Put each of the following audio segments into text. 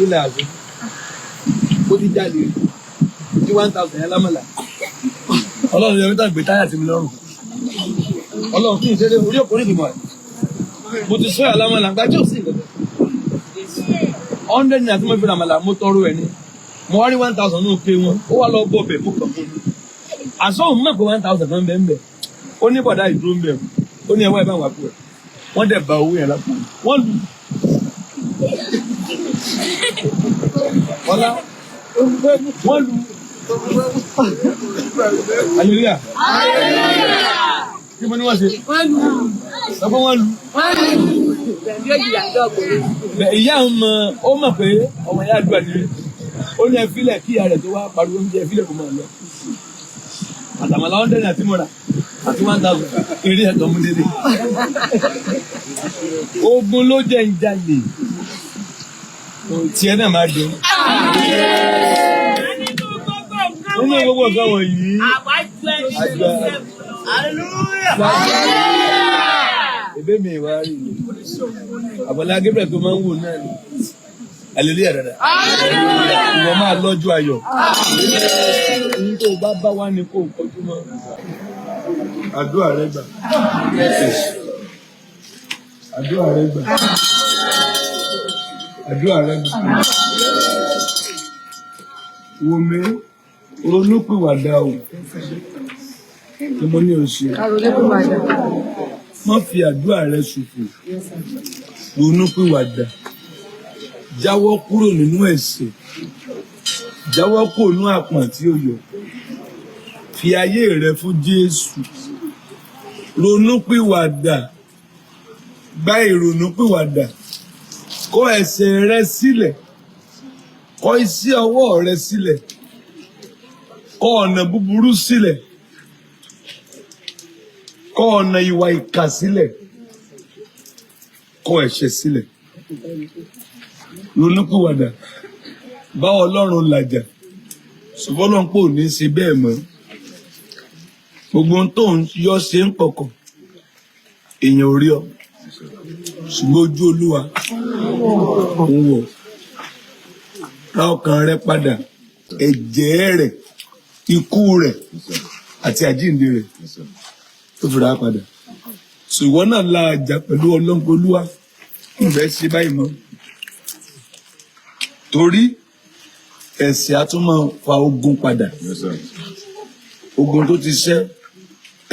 Ilẹ̀ àzọ ó ti jáde rí tí 1,000 yẹn lámàlà. Ọlọ́run yẹn mi gbé táyà sí mi lọ́rùn. Ọlọ́run kí n ṣe orí òkú onídìbò ẹ̀. Mo ti sọ àlámàlà gba tí ò sí nǹkan kan. 100 naira tí mo fi ràmàlà, mo tọrọ ẹ̀ ni. Mo wá rí 1,000 náà pé wọn ó wá lọ bọ̀ bẹ̀, mo kàn fún mi. Àṣọ òun mọ̀ pé 1,000 kan bẹ́ẹ̀ bẹ́ẹ̀. Ó ní bọ̀dá ìdúró ń bẹ̀, ó ní ẹwà ẹ̀ bá wà pọ̀ ẹ̀. Wọ́n dẹ̀ ba owó yẹn lápò, wọ́n lù ọlá, wọ́n lù. Hallelujah! Kí mo ní wọ́n ṣe? Sọ pé wọ́n lù. Ìyá ń mọ, ó mọ̀ pé ọmọ ìyá àdúrà ni. Ó ní ẹ fílẹ̀ kí ìyá rẹ̀ tó wá pariwo oúnjẹ, ẹ fílẹ̀ kó máa lọ. Àtàmàlà 100 àti mọ́ra àti 1,000 eré ẹ̀tọ́ mú délé. Ogun ló jẹ́ ń jalè, tiẹ̀ náà máa dùn. Nínú gbogbo nǹkan wọ̀nyí, àjọ ebe mi wá rí i. Àgbàlá Gabriel tó máa ń wò náà ni. Hallelujah dada. Ìwọ máa lọ́jọ́ ayọ̀. Ohun tó bá bá wá ní kó o kọjú mọ́. Àdúrà rẹ gbà. Àdúrà rẹ gbà. Àdúrà rẹ gbà. Wò mí, ronúpìwàdà o. Kí mo ní o ṣe? Má fi àdúrà rẹ ṣòfò. Ronúpìwàdà. Jáwọ́ kúrò nínú ẹ̀ṣẹ̀. Jáwọ́ kúrò nínú àpọ̀n tí ó yọ. Fi ayé rẹ fún Jésù. Ronúpìwàdà. Gba ìrònúpìwàdà. Kọ ẹ̀ṣẹ̀ rẹ sílẹ̀. Kọ iṣẹ́ ọwọ́ rẹ sílẹ̀. Kọ ọ̀nà búburú sílẹ̀. Kọ ọ̀nà ìwà ìkà sílẹ̀. Kọ ẹ̀ṣẹ̀ sílẹ̀. Ronúpìwàdà. Bá Ọlọ́run làjà. Ṣùgbọ́n Ọlọ́run pò ní ṣe bẹ́ẹ̀ mọ́. Gbogbo ohun tó ń yọ ṣe ń kọ̀kọ̀, èèyàn ò rí ọ. Ṣùgbọ́n ojú Olúwa ń wò. Ra ọkàn rẹ padà. Ẹ̀jẹ̀ rẹ̀, ikú rẹ̀ àti àjíǹde rẹ̀ tó fi rà á padà. So ìwọ náà la àjà pẹ̀lú Ọlọ́run pé Olúwa ń fẹ́ ṣe báyìí mọ́. Torí ẹ̀ṣẹ̀ á tún máa fa ogun padà. Ogun tó ti ṣẹ́,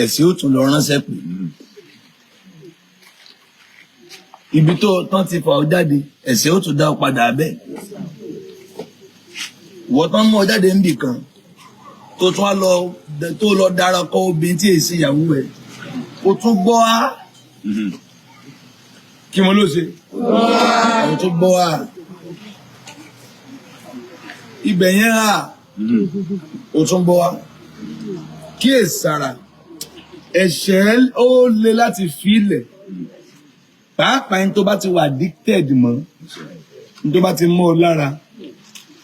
ẹ̀ṣẹ̀ ó tún lọ ránṣẹ́ pè. Ibi tó tán ti fà ọ́ jáde, ẹ̀ṣẹ̀ ó tún dá ọ padà bẹ́ẹ̀. Ìwọ tán mú ọ jáde níbì kan tó tún á lọ tó lọ darakọ obìnrin tí èsì ìyàwó ẹ̀, o tún gbọ́ á. Kí mo ló ṣe? O tún gbọ́ á. Ibẹ̀ yẹn á, o tún gbọ́ á. Kíyèsára, ẹ̀ṣẹ̀ ó le láti fi ilẹ̀, pàápàá ẹni tó bá ti wà addicted mọ́, ẹni tó bá ti mọ́ ọ lára,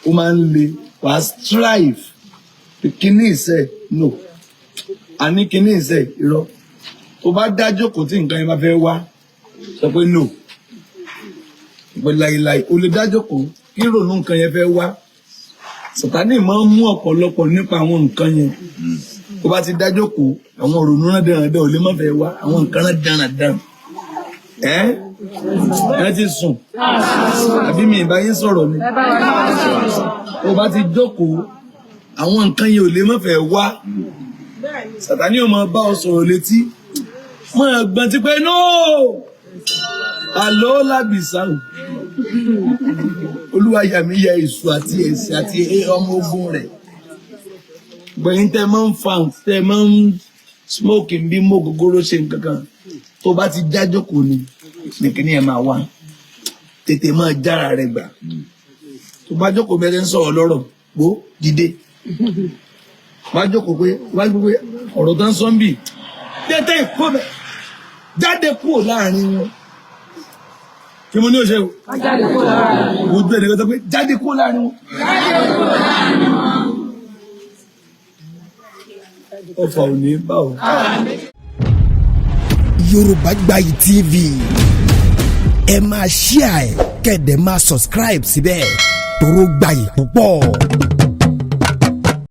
ó máa ń le. Wàá strive kíní ìṣe no, àní kíní ìṣe irọ́. Tó bá dá jókòó tí nǹkan yẹn bá fẹ́ wá, sọ pé no, pé láìláì o lè dá jókòó kí ìrònú nǹkan yẹn fẹ́ wá. Sàtánì máa ń mú ọ̀pọ̀lọpọ̀ nípa àwọn nǹkan yẹn. Tó bá ti dá jókòó, àwọn ìrònú náà dáradára ò lè má fẹ́ wá, àwọn nǹkan náà dáradára. Ẹ ẹ ti sùn àbí mi ìbá yín sọ̀rọ̀ ni? Tó bá ti jókòó, àwọn nǹkan yẹn ò lè má fẹ́ wá. Sàtánì ò máa bá ọ sọ̀rọ̀ létí, máa gbọ́n ti pé no, àlọ́ làbìsà o. Olúwa yà mí ya èṣù àti ẹ̀ṣẹ̀ àti ọmọ ogun rẹ̀. Gbẹ̀yìn tẹ́ máa ń fa, tẹ́ máa ń smoke bí mọ́ gogoro ṣe nǹkan kan, tó bá ti já jókòó ni nìkíní ẹ̀ máa wá. Tètè máa jára rẹ̀ gbà. Tó bá jókòó bẹ́ẹ̀ ń sọ̀rọ̀ lọ́rọ̀ gbó dìde, bá jókòó pé bá jókòó pé ọ̀rọ̀ tó ń sọ ń bì, tètè kó bẹ̀, jáde kúrò láàrin wọn. Kí mo ní o ṣe o? Ojú ẹni kan sọ pé jáde kúrò láàrin wọn. Ọfà ò ní bá o. Yorùbá Gbayì TV. Ẹ máa share ẹ̀, kẹ́ ẹ dẹ̀ máa subscribe síbẹ̀, toró gbayì púpọ̀.